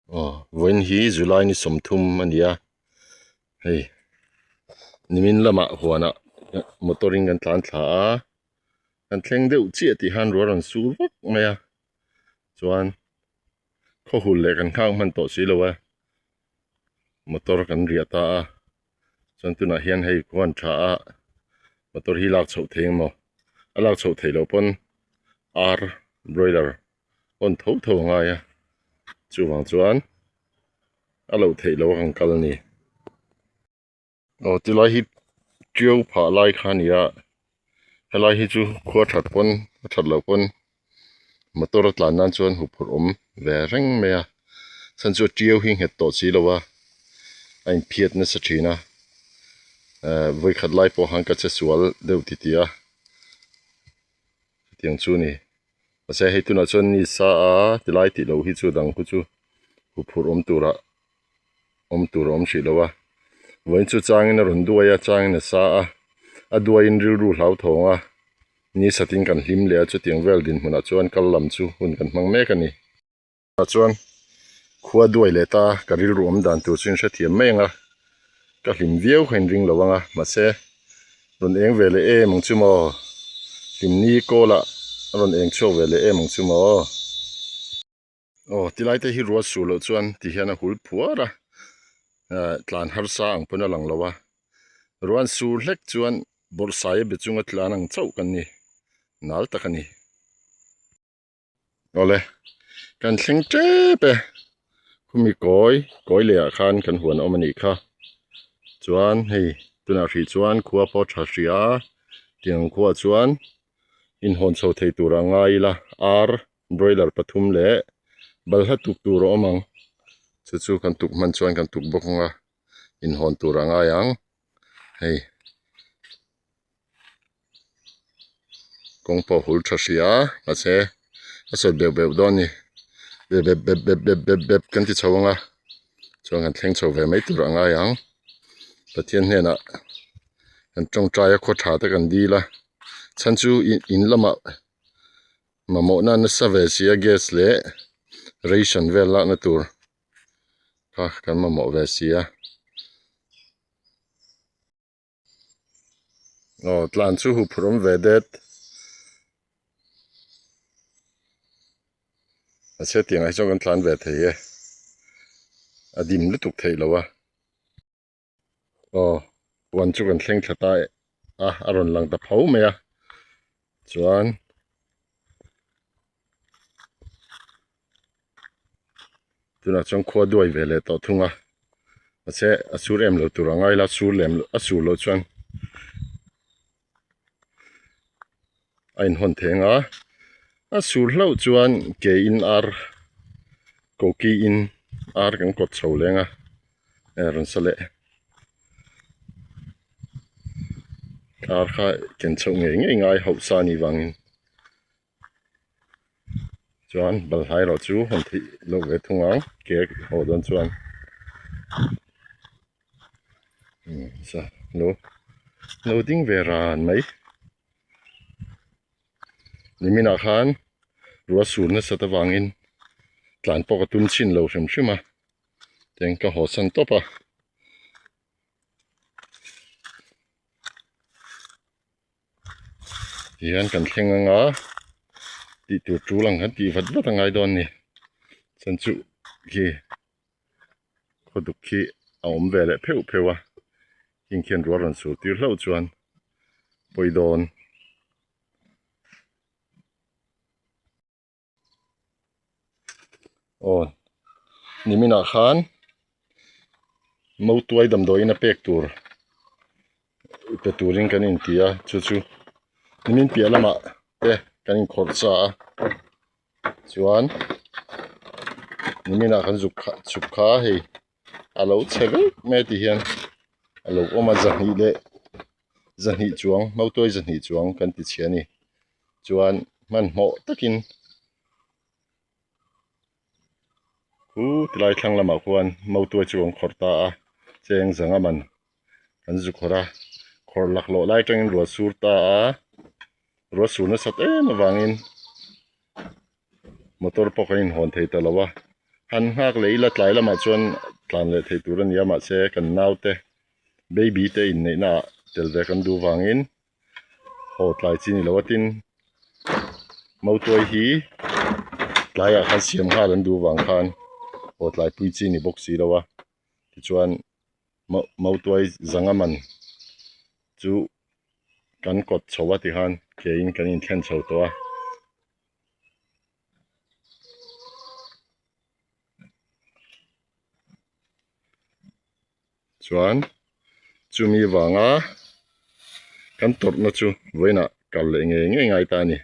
Aw vawiin hi July ni 30 a ni a hei nimin lamah huanah motor in kan tlan thla a kan thleng deuh chiah tih khan ruah a rawn sur vak mai a chuan khaw hul leh kan nghak hman tawh si lo a motor kan riah ta a chuan tunah hian hei khuan tha a motor hi lak chhoh thei emaw a lak chhoh theih loh pawn ar broiler hawn tho tho a ngai a chuvang chuan a loh theih loh a kan kal a ni. Aw tilai hi tiau phah lai kha a ni a helai hi chu khua that pawn a that loh pawn motor a tlan nan chuan huphurh awm ve reng mai a chhan chu tiau hi nghet tawh si lo a a inphiat nasa thin a ehh vawikhat lai pawh khan ka che sual deuh titih a chutiang chu a ni mahse hei tunah chuan ni sa a tilai tih loh hi chu dang khu chu huphurh awm turah. awm tur a awm hrih lo a vawiin chu changin a rawn duai a changin a sa a a duaiin rilru hlauthawng a ni satin kan hlim leh a chutiang vel dinhmunah chuan kal lam chu hun kan hmang mek a ni. Tah chuan khua duai leh ta ka rilru awm dan tur chu in hrethiam mai ang a ka hlim viau kha in ring lo ang a mahse rawn eng ve leh em ang chu maw hlimni kawlah a rawn eng chhuak ve leh em ang chu maw. Aw tilai te hi ruat suh loh chuan ti hian a hul phuar a ah tlan harsa ang pawn a lang lo a ruan sur hlek chuan bawrhsai a be chunga tlan ang chauh kan ni nal tak a ni. Awle kan thleng tep e khumi kawi kawi leh ah khan kan huan a awm a nih kha chuan hei tunah hrih chuan khua pawh a tha hrih a tiang khuaah chuan inhawn chho thei tur a ngai ila ar Broiler pathum leh balhla tuk tur a awm ang chu chu kan tuk hman chuan kan tuk bawk ang a inhawn tur a ngai ang hei kawng pawh a hul tha hrih a mahse a sawt beuh beuh dawn a ni bep bep bep bep bep bep bep kan ti chho ang a chuan kan thleng chho ve mai tur a ngai ang Pathian hnenah kan tawngtai a khaw tha te kan dil a chhan chu in lamah. Mamawhna nasa ve si a gas leh ration vel lakna tur kha kan mamawh ve si a. Aw tlan chu huphurh awm ve det. Mahse tiangah hi chuan kan tlan ve thei e. A dim lutuk theih lo a. Aw puan chu kan thleng thla ta a a rawn lang ta pho mai a chuan tunah chuan khua duai ve leh tawh thung a mahse a sur em lo tur a ngai la sur lem a sur loh chuan a inhawn thei ang a a sur hlauh chuan ke in ar koki in ar kan kawt chho leng a eh rawn sa leh ar kha ken chhoh ngei ngei ngai hauh sa anih vangin chuan balhla erawh chu hawn theih loh ve thung ang ke haw dawn chuan umm sa lo lo ding ve ran mai niminah khan ruah sur nasat avangin tlan pawh ka tum chhin lo hrim hrim a tiang ka haw san tawp a. Tihian kan thleng ang a Tih tur tul ang kan tih vat vat a ngai dawn a ni. Chuan chu khi khawduk khi a awm ve leh pheuh pheuh a, heng khian rual rawn sur tir hlauh chuan pawi dawn. Aw niminah khan mautuai damdawiin a pek tur pe turin kan inti a chu chu nimin piah lamah te kan inkhawrh sa a chuan niminah kan zuk kha chhuk kha hei a lo chhe vek mai a ti hian a lo awm a zahnih leh zahnih chuang mautuai zahnih chuang kan ti chhia a ni chuan hmanhmawh takin khu tilai thlang lamah khuan mautuai chu an khawrh ta a cheng zanga man an zu khawrh a khawrh laklawh lai atangin ruah sur ta a ruah sur nasat em avangin motor pawh kan inhawn thei ta lo a han nghak leh ila tlai lamah chuan tlan leh thei tur a ni a mahse kan naute baby te inneihna ah tel ve kan duh vangin. Haw tlai chi ni lo a tin mautuai hi tlaiah khan siam nghal an duh vang khan haw tlai pui chi ni bawk si lo a tichuan mautuai zanga man chu kan kawt chho a tikhan ke in kan inthlen chho tawh a. Chuan chumi vanga kan tawrhna chu vawiinah kal leh ngei ngei ngai ta a ni.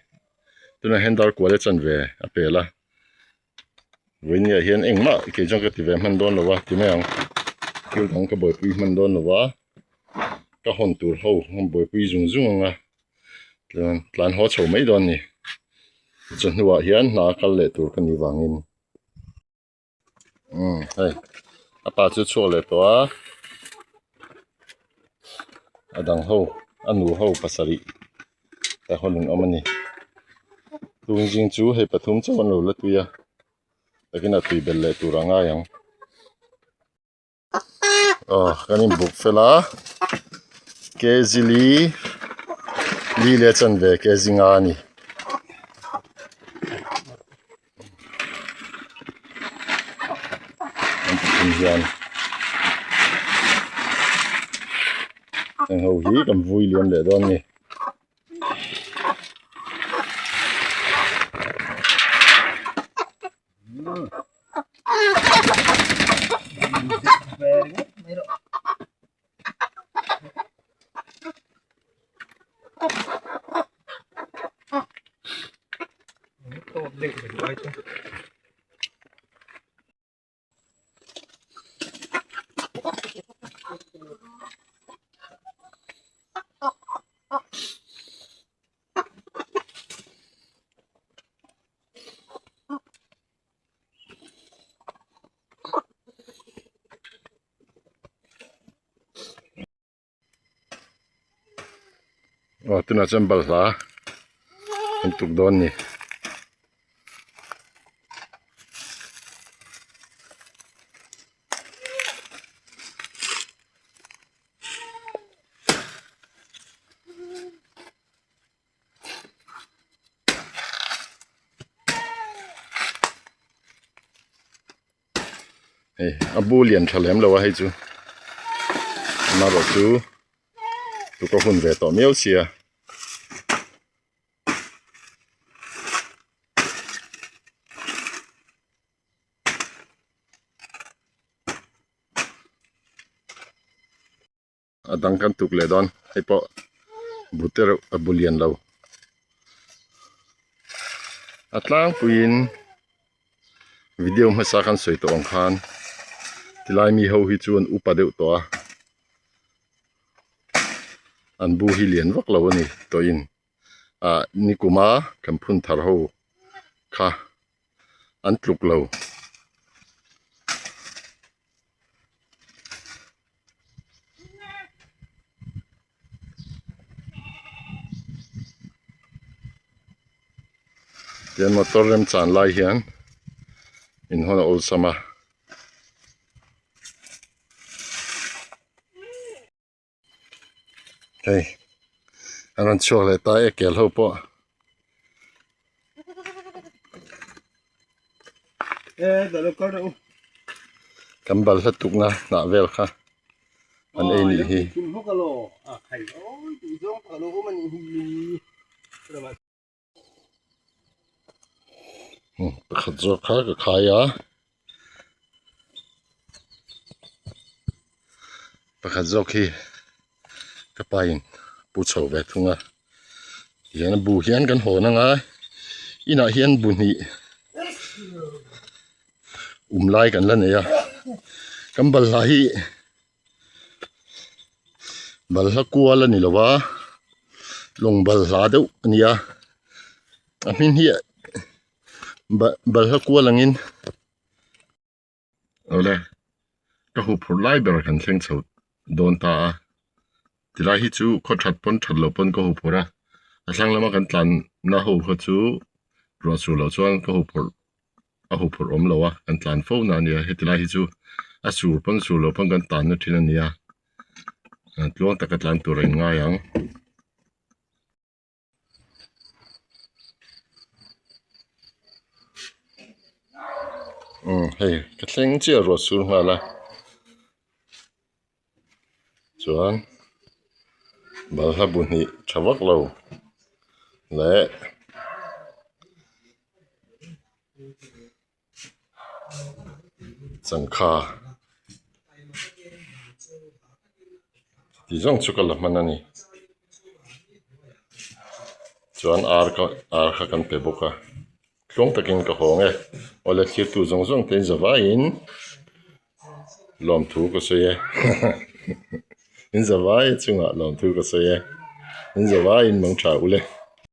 Tunah hian dar kual a chan ve a pel a, vawiin nge hian engmah kei chuan ka ti ve hman dawn lo a ti mai ang. Thil dang ka buaipui hman dawn lo a, ka hawn tur ho ka buaipui zung zung ang a, chuan tlan haw chho mai dawn a ni. Chawhnuah hian hna kal leh tur ka nih vangin. Umm hei a pa chu chhuak leh tawh a a dang ho a nu ho pasarih te hawn an awm a ni tun zing chu hei pathum chauh an lo la tui a takin a tui belh leh tur a ngai ang. Aw kan inbuk fel a kg li li leh chanve kg nga a ni. An pathum hian heng ho hi kan vui liam leh dawn a ni. Aw tunah chuan balhla an tuk dawn a ni. Hei a bu lian tha lem lo a hei chu amaherawh chu tuk a hun ve tawh miau sia. A dang kan tuk leh dawn hei pawh bu te reuh a bu lian lo a tlangpuiin video hmasa khan sawi tawh ang khan tilai mi ho hi chu an upa deuh tawh a an bu hi lian vak lo a ni tawhin ah nikuma kan phun thar ho kha an tluk lo. Tian motor remchan lai hian inhawn a awlsam a. Hei an rawn chhuak leh ta e kel ho pawh. Kan balhla tukna hnah vel kha an ei nih hi. Pakhat zawk kha ka khai a pakhat zawk hi ka pa in pu chho ve thung a tihian bu hian kan hawn anga inah hian bu hnih um lai kan la nei a kan balhla hi balhla kual a ni lo a lawng balhla deuh a ni a a hming hi balhla kual angin awle ka huphurh lai ber kan thleng chho dawn ta a tilai hi chu khaw that pawn that loh pawn ka huphurh a a thlang lama kan tlanna ho kha chu ruah sur loh chuan ka huphurh a huphurh awm lo a kan tlan fo na a nia heti lai hi chu a sur pawn sur loh pawn kan tan na thin a nia tluang taka tlan tur a in ngai ang. Umm hei ka thleng chiah ruah sur nghal a chuan balhla bu hnih tha vak lo leh Changkha tih zawng chu ka la hman a ni chuan ar ka ar kha kan pe bawk a tluang takin ka hawng e awle thirtu zawng zawng te in za vaiin lawmthu ka sawi e in za vai chungah lawmthu ka sawi e in za vaiin mangtha ule.